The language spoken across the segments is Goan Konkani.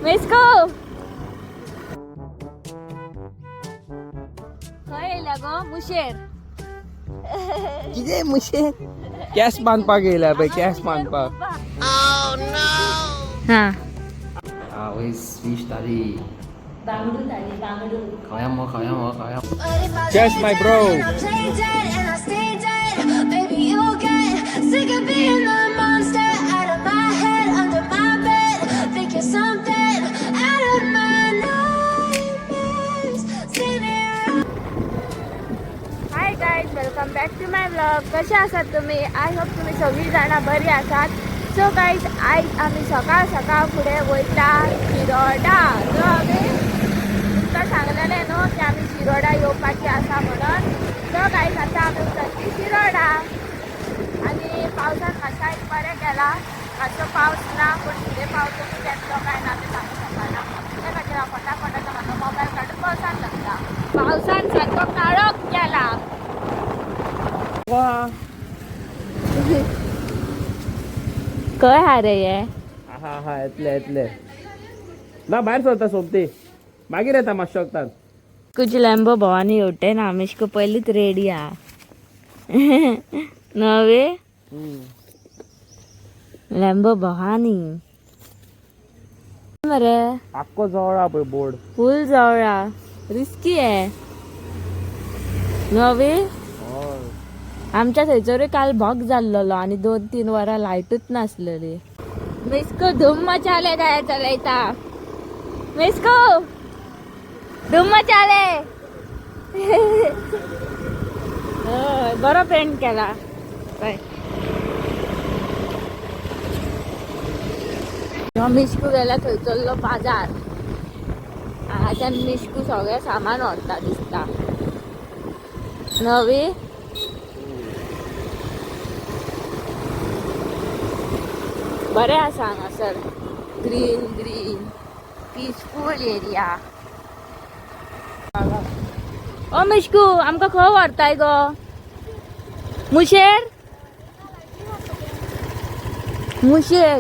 मिस्को खंय येयल्या गो मुशेर? कितें मुशेर? केस बांदपाक येयल्या पळय, केस बांदपाक. हा. आवयस, फिश थाली. बांगडू थाली, बांगडू. खावया मगो, खावया मगो, खावया. Cheers, my bro. And I play dead and I stay dead. Baby, you'll get sick of being the monster out of my head, under my bed. Think you're something out of my nightmares. Sitting here. Hi guys, welcome back to my vlog. कसे आसात तुम्ही? I hope तुम्ही सगळी जाणां बरी आसात. सो गायज, आयज आमी सकाळ सकाळ फुडें वयता शिरोडा. सो आमी तुमकां सांगलेलें न्हू की आमी शिरोडा येवपाची आसा म्हणून. सो गायज, आतां आमी वचतली शिरोडा. आनी पावसान मातसो आयज बरें गेला. मातसो पावस ना, पूण फुडें पावस येतलो काय ना तें सांगू शकना. त्या खातीर हांव फटाफट आतां म्हाजो मोबायल काडून पावसान लागता. पावसान सारको काळोख केला. वा. खंय हा रे हे? हा हा, येतले येतले ना. भायर सरता सोमती, मागीर येता मातशे वखदान. कुछ लॅम्बो भवानी येवटे ना. आमिशको पयलींच रेडी हा नवे लॅम्बो भवानी मरे. आक्को जवळ पळय बोर्ड. फूल जवळा, रिस्की आहे नवे. आमच्या थंयसरूय काल भोग जाल्लेलो आणि 2-3 वरां लायटूच नासलेली. मिस्को धूम मचाले गाय चलयता. मिस्को धूम मचाले. हय, बरो पेंट केला. पळय, ह्यो मिश्कू गेला थंयसरलो बाजार. हांगाच्यान मिश्कू सगळें सामान व्हरता दिसता. नवी बरें आसा हांगासर, ग्रीन ग्रीन पिसफूल एरिया. ओ मिश्कू, आमकां खंय व्हरताय गो? मुशेर, मुशेर.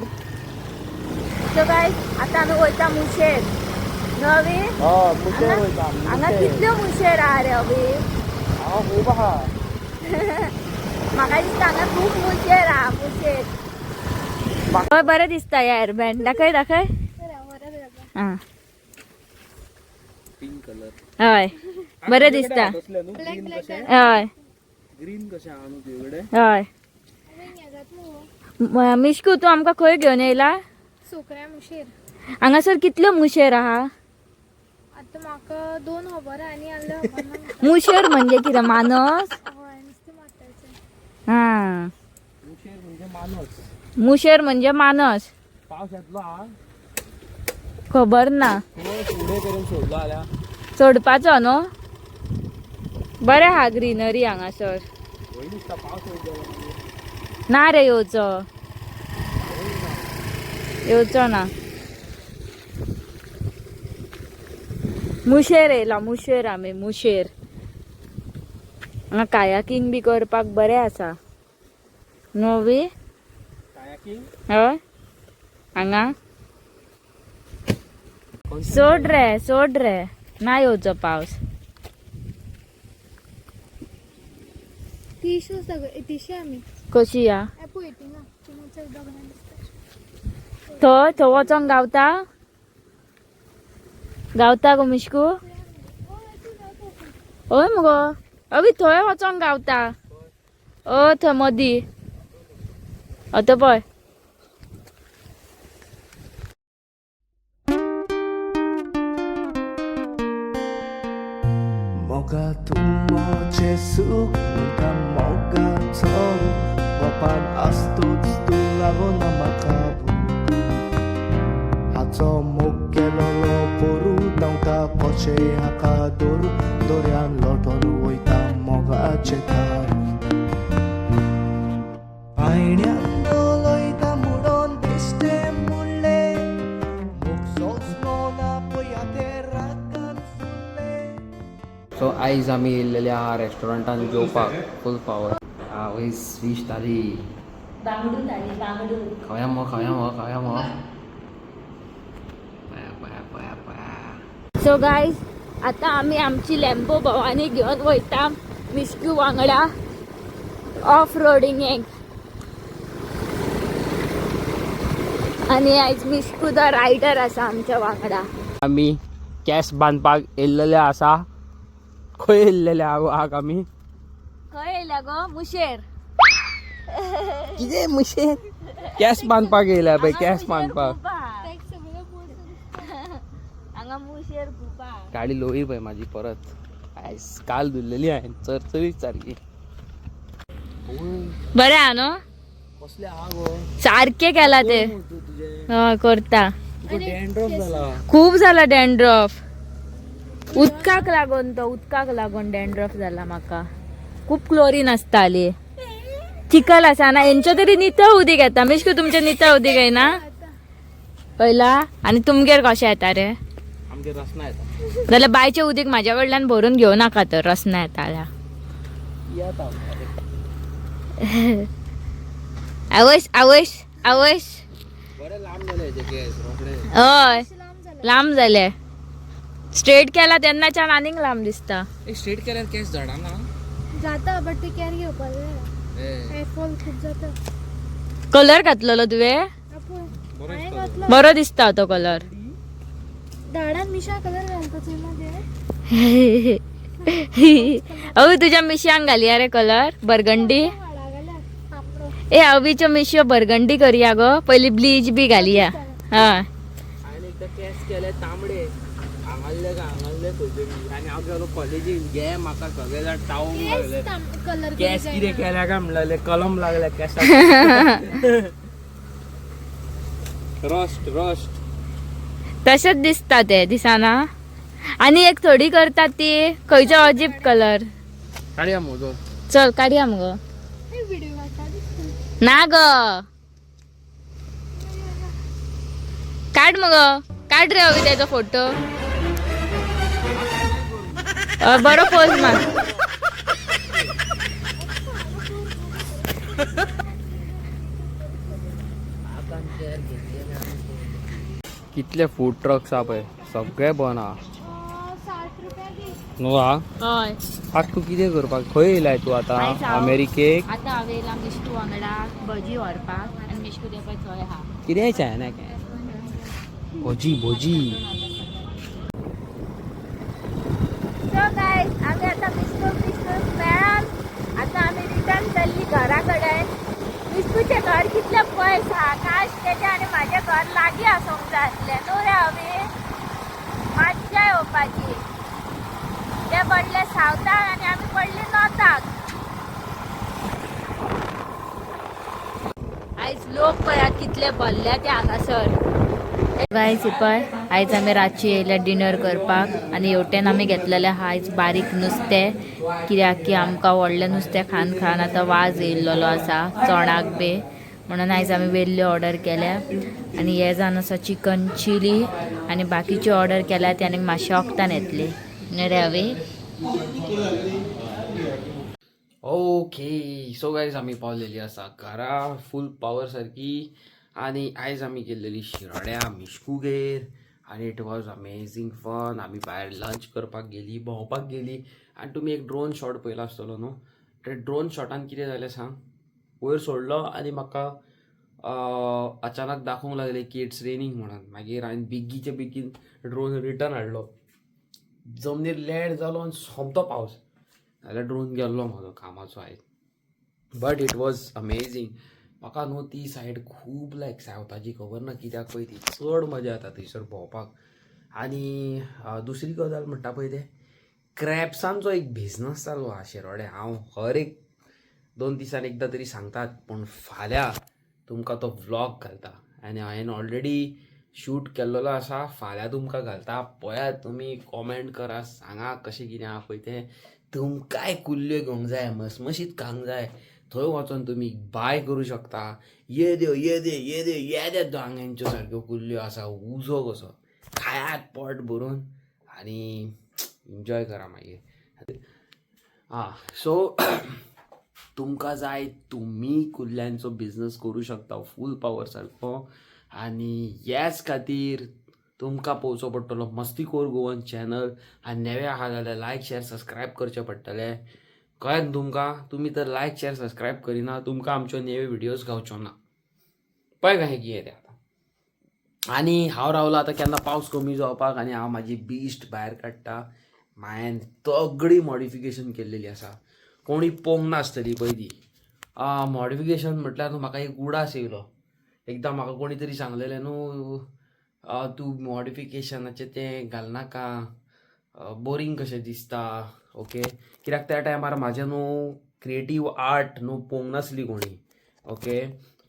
सो गायज, आतां आमी वयता मुशेर. नवी हय, मुशेर वयता. हांगा कितल्यो मुशेर आहा रे अभी? हांव खूब आहा. म्हाका दिसता हांगा खूब मुशेर आहा, मुशेर. हय, बरें दिसता हेअर बँड. दाखय दाखय. आं. Pink colour. हय, बरें दिसता. ग्रीन कशें? हय. ग्रीन कशें आहा न्हू तुजे कडेन? हय. मिश्कू, तूं आमकां खंय घेवन येयला? सुकऱ्या मुशेर. हांगासर कितल्यो मुशेर आहा? आतां म्हाका दोन खबर आनी आहले खबर ना म्हाका. मुशेर म्हणजे कितें, मानस? हय, नुस्तें मारताचे. हा. मुशेर म्हणजे मानस. मुशेर म्हणजे मानस. पावस येतलो हा. खबर ना. फुडें करून सोडलो जाल्यार. सोडपाचो न्हू. बरें आहा ग्रिनरी हांगासर. वय दिसता पावस वयतलो मागीर. ना रे, येवचो येवचो ना. मुशेर येयला, मुशेर. आमी मुशेर. हांगा कायाकींग बी करपाक बरें आसा नवी. कायाकींग? हय, हांगा. सोड रे, सोड रे, ना येवचो पावस. तिशू सगळे तिशे आमी. कशी या? पळय थिंगा थिंगा चड दोगां दिसता. थंय थंय वचोंक गावता? गावता गो मिश्कू? हय मुगो अभी, थंय वचोंक गावता. ओ, थंय मदीं आतां पळय. मोगा तूं म्हजें सूख म्हणटा, मोगाचो वपार आसतोच तूं लागना म्हाका भूक. हाचो मोग केलोलो पोरू धांवता कशें हाका दवरू, दर्यान लोटोन वयता मोगाचें तारू. पायण्यान डोलयता म्हणून बेश्टें म्हणलें, मोग सोंसलो ना पळया ते रागान फुल्लें. सो आयज आमी येयल्लेले आहा रेस्टॉरंटान जेवपाक फूल पावर. आवयस, फिश थाली. बांगडू थाली, बांगडू. खावया मगो, खावया मगो, खावया मगो. पळय. सो गायज, आता आमी आमची लॅम्बो भवानी घेवन वयता मिस्क्यू वांगडा ऑफ रोडिंगेक. आनी आयज मिस्कू the rider आसा आमच्या वांगडा. आमी केस बांदपाक येयल्लेले आसा. खंय येयल्लेले आग आमी? खंय येयल्या गो मुशेर? कितें मुशेर? केस बांदपाक येयल्या पळय, केस बांदपाक. हांगा मुशेर खूब आहा. गाडी लोळी पळय माझी परत. आयज काल धुल्लेली हांवें, चरचरीत सारकी. बरें आहा न्हू? कसले आहा गो? सारकें केला ते. तुजें हय, करता. तुका डॅन्ड्रफ जाला. खूब जाला डॅन्ड्रफ. उदकाक लागून तो, उदकाक लागून डॅन्ड्रफ जाला म्हाका. खूब क्लोरीन आसताली, चिखल आसा ना. हेंचो तरी नितळ उदीक येता. मिश्क, तुमचें नितळ उदीक येना पयला? आनी तुमगेर कशें येता रे? आमगे रसना येता. जाल्यार बायचें उदीक म्हाज्या कडल्यान भरून घेवं नाका तर रसना येता जाल्यार. येता. आवयस आवयस आवयस. बरें लांब जाले हेजे केस रोखडे. हय, लांब जाले. स्ट्रेट केला तेन्नाच्यान आनीक लांब दिसता. स्ट्रेट केल्यार केस झडना? जाता, बट ते केअर घेवपाक जाय. हेअरफॉल खूब जाता. कलर घातलेलो तुवें? आपूण हांवें घातलो. बरो दिसता तो कलर. झाडान मिशा कलर घालता चोयला ते. अवी, तुझ्या मिशयांक घालया रे कलर बर्गंडी. हाडा घाल्या तांबडो. ए अवीच्यो मिशयो बर्गंडी करया गो पयली, ब्लीच बी घालया. हा. हांवें एकदां केस केले तांबडे, हांगासले काय हांगासले खंय तरी, आनी हांव गेलो कॉलेजीन गे, म्हाका सगळे जाण तावूंक लागले. कलर. केस कितें केल्या काय म्हणलें, कलम लागल्या केसाक, रस्ट रस्ट. तशेंच दिसता ते दिसाना. आनी एक थोडी करतात ती खंयचो अजीब कलर. काडया म्हजो. चल काडया मगो. व्हिडिओ काडटा दिसता. ना ग, काड मगो, काड रे अवी त्याचो फोटो. बरो पोज मार. कितले फूड ट्रक्स आहा पळय, सगळे बंद आहा. 60 रुपया दी. न्हू हा. हय. आतां तूं कितें करपाक खंय येयलाय तूं आतां? आयज हांव- अमेरिकेक. आतां हांव येयलां मिश्कू वांगडा भजी व्हरपाक आनी मिश्कू ते पळय थंय आहा. कितें चायना काय भजी भजी. सो गायज, आमी आतां मिस्कू मिस्कू मेळान आतां आमी रिटर्न चल्ली घरा कडेन. मिस्कूचें घर कितलें पयस आहा. काश तेजें आनी म्हाजें घर लागीं आसूंक जाय आसलें न्हू रे अवी? मज्जा येवपाची. ते पडले सावथाक आनी आमी पडली नॉर्थाक. आयज लोक पळयात कितले भरल्या ते हांगासर. गायज, पळय, आयज आमी रातची येयल्या डिनर करपाक आनी हेवटेन आमी घेतलेलें आहा आयज बारीक नुस्तें, कित्याक की आमकां व्हडलें नुस्तें खावन खावन आतां वाज येयल्लो आसा चोणाक बी, म्हणून आयज आमी वेल्ल्यो ऑर्डर केल्या. आनी हे जावन आसा चिकन चिली आनी बाकीची ऑर्डर केल्या ती आनी मातशें वखदान येतली न्हू रे अवी? ओके, सो गायज, आमी पावलेली आसा घरा फूल पावर सारकी. आनी आयज आमी गेल्लेली शिरोड्या मिश्कुगेर आनी it was amazing fun. आमी भायर लंच करपाक गेली, भोंवपाक गेली. आनी तुमी एक ड्रोन शॉट पळयला आसतलो न्हू? ते ड्रोन शॉटान कितें जालें सांग, वयर सोडलो आनी म्हाका अचानक दाखोवंक लागले की it's raining म्हणून. मागीर हांवें बेगीचे बेगीन ड्रोन रिटर्न हाडलो. जमनीर लँड जालो आनी सोमतो पावस जाल्यार ड्रोन गेल्लो म्हजो कामाचो आयज. But it was amazing. म्हाका न्हू ती सायड खूब लायक सावथाची, खबर ना कित्याक पळय ती चड मजा येता थंयसर भोंवपाक. आनी दुसरी गजाल म्हणटा पळय, ते क्रॅप्सांचो एक बिजनस चालू आहा शिरोडे. हांव हर एक 2 दिसान एकदां तरी सांगतात, पूण फाल्यां तुमकां तो व्लॉग घालता. आनी हांवें ऑलरेडी शूट केल्लेलो आसा, फाल्यां तुमकां घालता, पळयात तुमी, कॉमेंट करा, सांगा कशें कितें आहा पळय तें. तुमकांय कुल्ल्यो घेवंक जाय, मसमशीत खावंक जाय, थंय वचोन तुमी बाय करूं शकता. येद्यो येद्यो येद्यो येद्या दांग्यांच्यो सारक्यो कुल्ल्यो आसा, उजो कसो. खायात पोट भरून आनी एन्जॉय करा मागीर. आं, सो तुमकां जाय, तुमी कुल्ल्यांचो बिजनस करूं शकता फूल पावर सारको. आनी ह्याच खातीर तुमकां पळोवचो पडटलो मस्तीखोर गोवन चॅनल आनी नवे आहा जाल्यार लायक शेअर सबस्क्रायब करचें पडटलें. कळ्ळें न्हू तुमकां? तुमी तर लायक शेअर सबस्क्रायब करिना, तुमकां आमच्यो नेवे व्हिडियोज गावच्यो ना. पळय कशें कितें तें आतां. आनी हांव रावलां आतां केन्ना पावस कमी जावपाक आनी हांव म्हाजी बिस्ट भायर काडटा. हांवें तगडी मॉडिफिकेशन केल्लेली आसा, कोणी पळोवंक नासतली पयलीं. मॉडिफिकेशन म्हटल्यार न्हू म्हाका एक उडास येयलो एकदां. म्हाका कोणी तरी सांगलेलें न्हू, तूं मॉडिफिकेशनाचें तें घालनाका, बोरींग कशें दिसता. ओके, कित्याक त्या टायमार म्हाजें न्हू क्रिएटीव आर्ट न्हू पळोवंक नासली कोणी. ओके,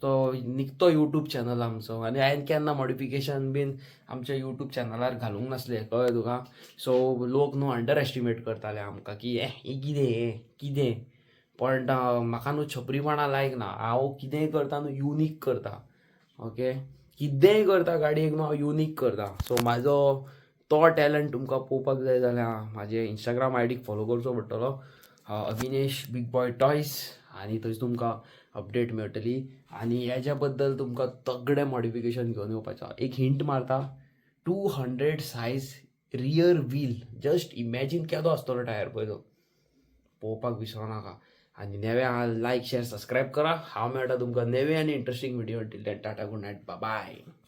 तो निकतो यूट्यूब चॅनल आमचो आनी हांवें केन्ना मॉडिफिकेशन बीन आमच्या यूट्यूब चॅनलार घालूंक नासलें, कळ्ळें तुका? सो लोक न्हू अंडर एस्टिमेट करताले आमकां की ए हें कितें, हें कितें. पण म्हाका न्हू छपरीपणां लायक ना. हांव कितेंय करता न्हू युनीक करता. ओके, कितेंय करता गाडयेक न्हू हांव युनीक करता. सो म्हाजो तो टॅलंट तुमकां पळोवपाक जाय जाल्यार म्हाजे इंस्टाग्राम आयडीक फॉलो करचो पडटलो, अविनेश बीग बॉय टॉयस, आनी थंय तुमकां अपडेट मेळटली. आनी हेज्या बद्दल तुमकां तगडे मॉडिफिकेशन घेवन येवपाचो. एक हिंट मारता, 200 size rear wheel. Just imagine केदो आसतलो टायर पळय तो. पळोवपाक विसरो नाका आनी नवे लायक शेअर सबस्क्रायब करा. हांव मेळटा तुमकां नवे आनी interesting video. Till then, tata, good night, bye.